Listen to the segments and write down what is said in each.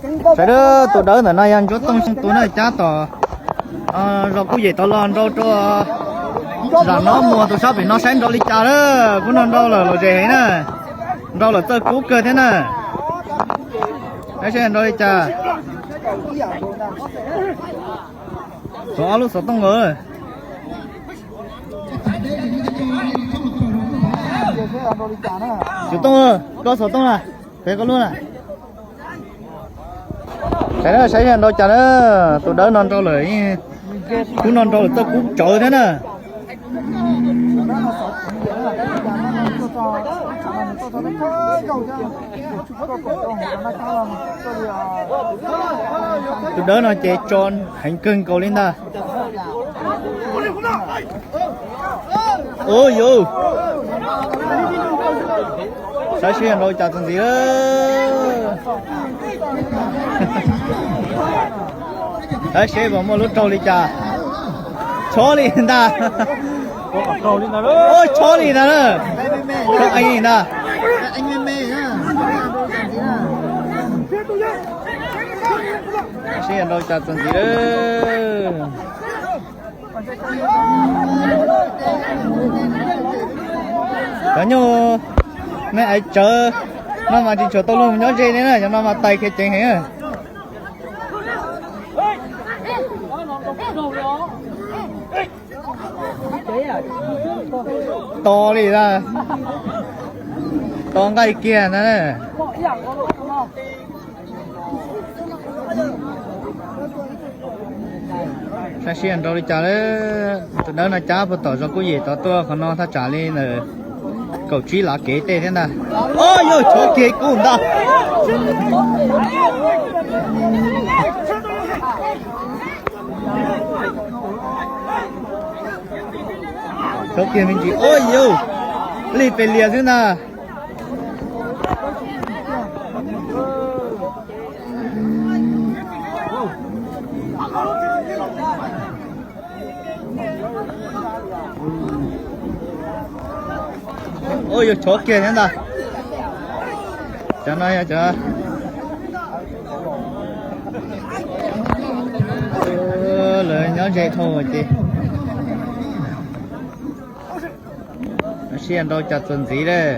Sawv daws, tus dawb ntawm no yog Ntsuab Tooj Xyooj tus na, cab tom zos Kub Yem tod los nrau rau zam no mus tus sab pem no saib nrau li cas na. Kuv nrau nrau lawm los ze heev na, nrau lawm txawj kub kawg thiab na. Saib seb nrau li cas. Txog ob lub xov tooj lawm. Xov tooj, koj xov tooj na, peb koj lub na. Saib saib nrau cas na, tus dawb no nrau lawm, kub no nrau lawm txawj kub tsawv thiab na. Tus dawb no ces tso heev kawg nkaus li ntag. Ua yus, saib seb nrau cas txuas ntxiv. Saib seb puas muaj lub raug li cas. Chob li ntag. Chob li ntag na. Chob eeb li ntag. Seb nrau cas txuas ntxiv. Cov nyuj, nej aiv tsawv no mas tsis tshua tau luag mus nyob ze li na, cov no mas tais khiav ceev heev. To li, to nqaij kiag na. Saib seb nrau li cas lawm. Tus dawb no cab puag tom zos Kub Yem tod tuaj qhov no thaj tsam li ntawm kaum tsib lav kev tej thiab ntag. Ua yus, chob kiag kub ntag. Chob kiag me ntsis, ua yus, li pes lias xwb ntag. Ua yus, chob kiag thiab ntag. Cov no yog cov lawv nyob ze dhau ces seb nrau cas txuas ntxiv lawm.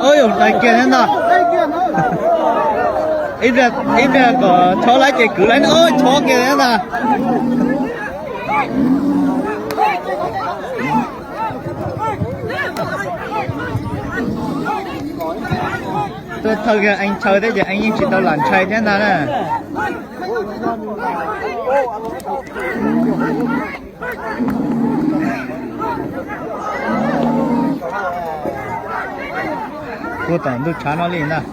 Ua yus, tais kiag thiab ntag. Ib pliag kom chob lawm ces kwv lawm, chob kiag thiab ntag. Tuaj thawj kiag eev tshaw thiab ces eev yeej tsis tau lam ntshai thiab ntag na. Puag tom ntug tshav no li ntag.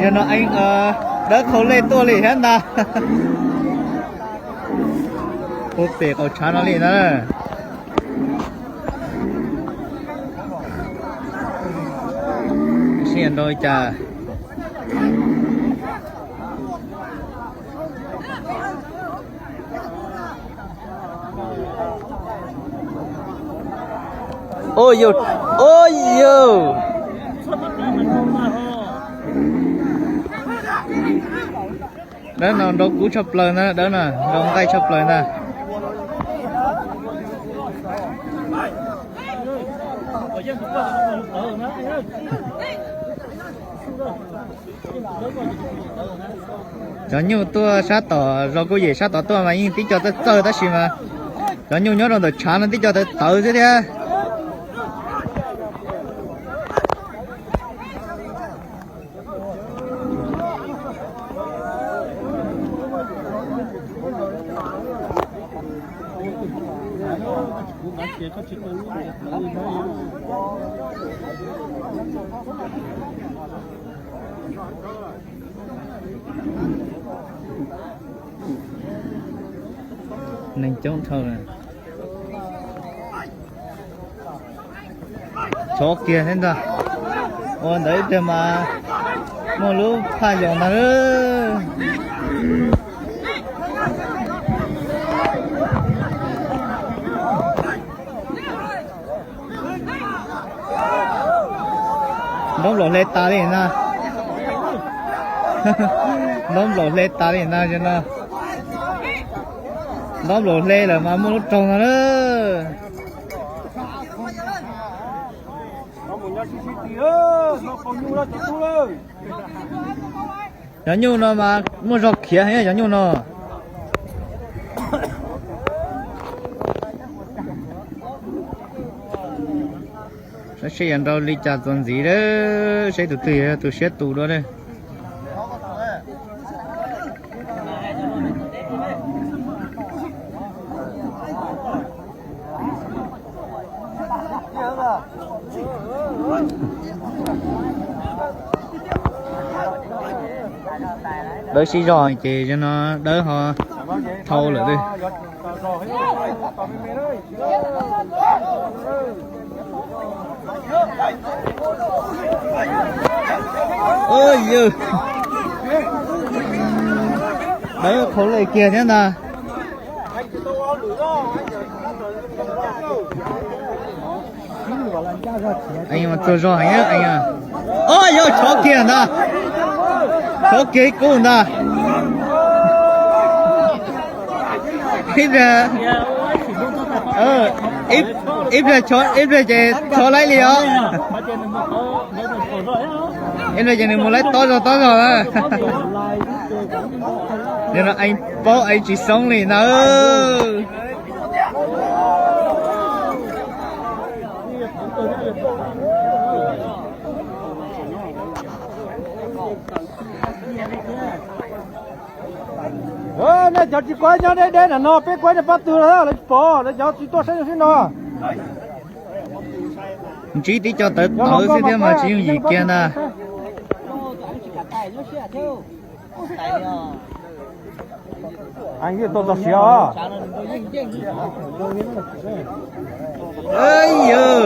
Yog no eev dawb qhau lej tuaj li thiab ntag. Puag pem qaum tshav no li ntag. Seb nrau li cas. Ua yus, ua yus. Dawb no nrau kub tshaj plaws ntag, dawb no nrau nqaij tshaj plaws ntag. Cov nyuj tuaj sab tom zos Kub Yem sab tod tuaj mas yeej tib co txawj txawj tab sis mas cov nyuj nyob rau ntawm tshav no tib co tawv tawv xwb thiab. Neeg coob dhau lawm. Chov kiag thiab ntag. Ua ntawd ib pliag mas muaj lub phaj yos ntag. Ntaub nplaum hle tas li na. Ntaub nplaum hle tas li na no. Ntaub nplaum hle lawm mas muaj lub raug no na. Cov nyuj no mas muaj zog khiav heev cov nyuj no. Saib seb yuav nrau li cas txuas ntxiv, saib tus twg yog tus siab tus dua. Dawb sib zog ces no dawb ho thau lawm. Dawb qhau lej kiag thiab ntag. Eev mas tsaug zog heev. Ob, yog chov kiag ntag. Chov kiag ib kub ntag. Ib pliag, ib pliag ces chov laib li os. Ib pliag ces nws mus laib tob zog tob zog na. Yog no eev paub eev tsis xoob li ntag. Nej cov tsis kuaib nyob deb deb na no, peb kuaib nej pab twg lawm, lawv tsis pom, lawv cov tsis tuaj saib xwb no. Ntsib tib co tawv tawv xwb thiab mas tsis yooj yim kiag ntag. Yawg, yawg,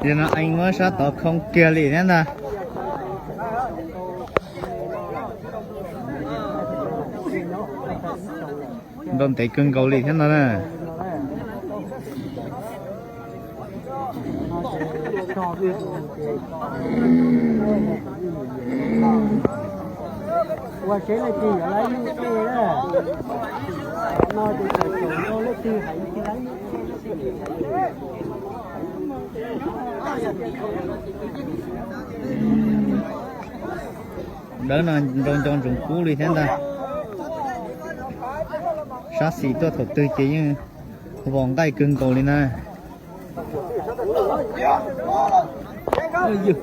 yog no eev muab sab tod khoo kiag li thiab ntag. Nrau ntev kawg nkaus li thiab no na. Dawb no nrau nco ntsoov kub li thiab ntag. Sab xis tuaj thaum twg ces yeej vos nqaij kawg nkaus li na. Yawg,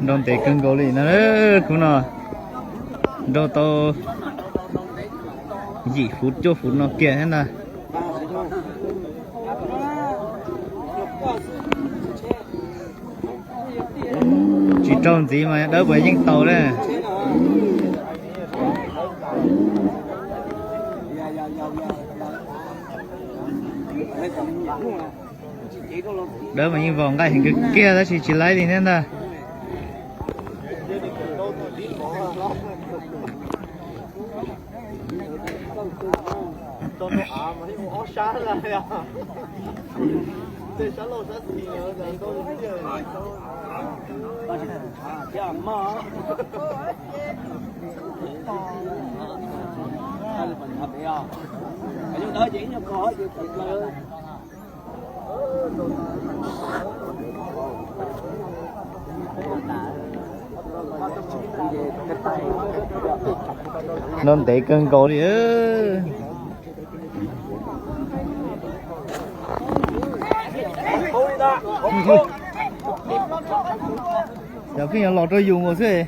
nrau ntev kawg nkaus li no, kuv no nrau tau yim fuv cuaj fuv no kiag thiab ntag. Tsis raug ntxiv mas dawb puas yeej tau na. Dawb mas yeej vos nqaij heev kawg kiag tab sis tsis laib li thiab ntag. Tau rau av mas ua ob sab na yog. Tej sab laug sab xis. No ntev kawg nkaus li. Yog pheej yuav los rau yus nkaus xwb.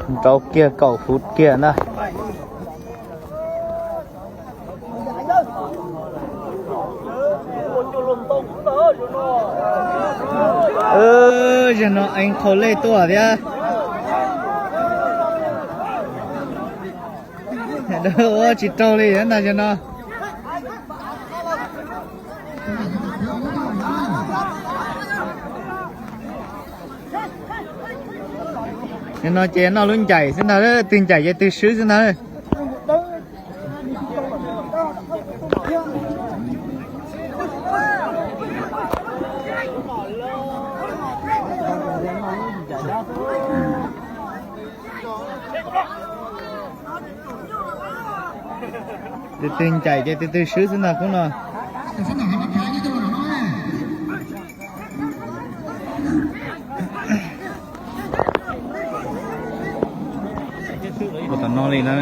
Nrau kiag kaum fuv kiag na. Zaum no eev qhaus lej tuaj thiab. Dawb ua tsis raug li ntag zaum no. Zaum no ces noj lub ncaim xwb ntag, twg ncaim ces twg swb xwb ntag. Tus twg ncaim ces tus twg swb xwb ntag khub no. Ua tom no li na.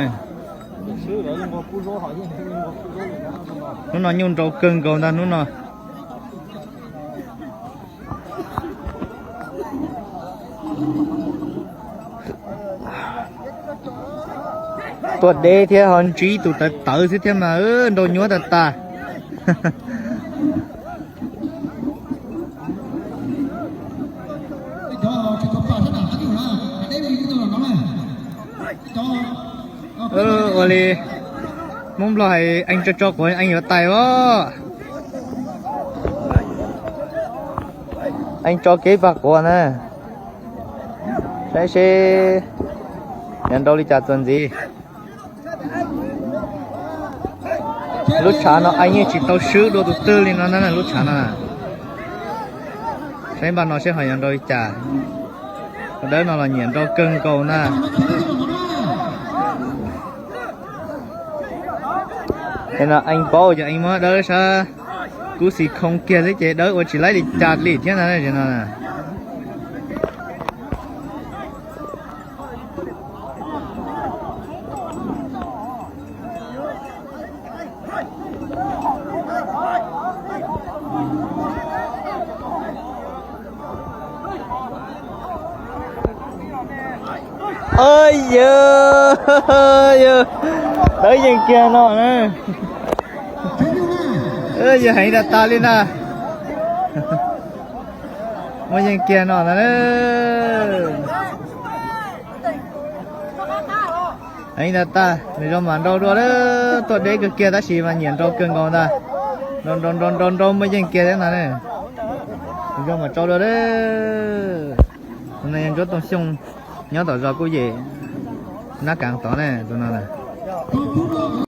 Hnub no nyuj nrau kawg nkaus ntag hnub no. Tuaj deb thiab ho ntsib tus tawv tawv xwb thiab mas nrau nyuaj tas tas. Ua li Hmoob Nplog hais eej tso tso quav eej yuav tais os. Eej tso kev pag quav na. Saib seb yuav nrau li cas txuas ntxiv. Lub tshav no eej yeej tsis tau swb dua tus twg li no na, lub tshav no. Saib npaj no seb ho yuav nrau li cas. Tus dawb no los nyiam nrau kawg nkaus na. Ces no eej paub ces eej muab dawb sab kub xis khoo kiag xwb ces dawb ua tsis laib li cas li thiab na no. Yog, dawb yeej kiag no na. Yog heev tas tas li na. Muaj yeej kiag no na. Heev tas tas, nws zoo mas nrau dua, tuaj deb kawg kiag tab sis mas nyiam nrau kawg nkaus ntag. Nrau nrau nrau nrau nrau muaj yeej kiag thiab ntag ne. Nws zoo mas tsau dua. Tus no yog Ntsuab Tooj Xyooj, nyob tom zos Kuj Yem, Nab Kav tod ne, tus no na.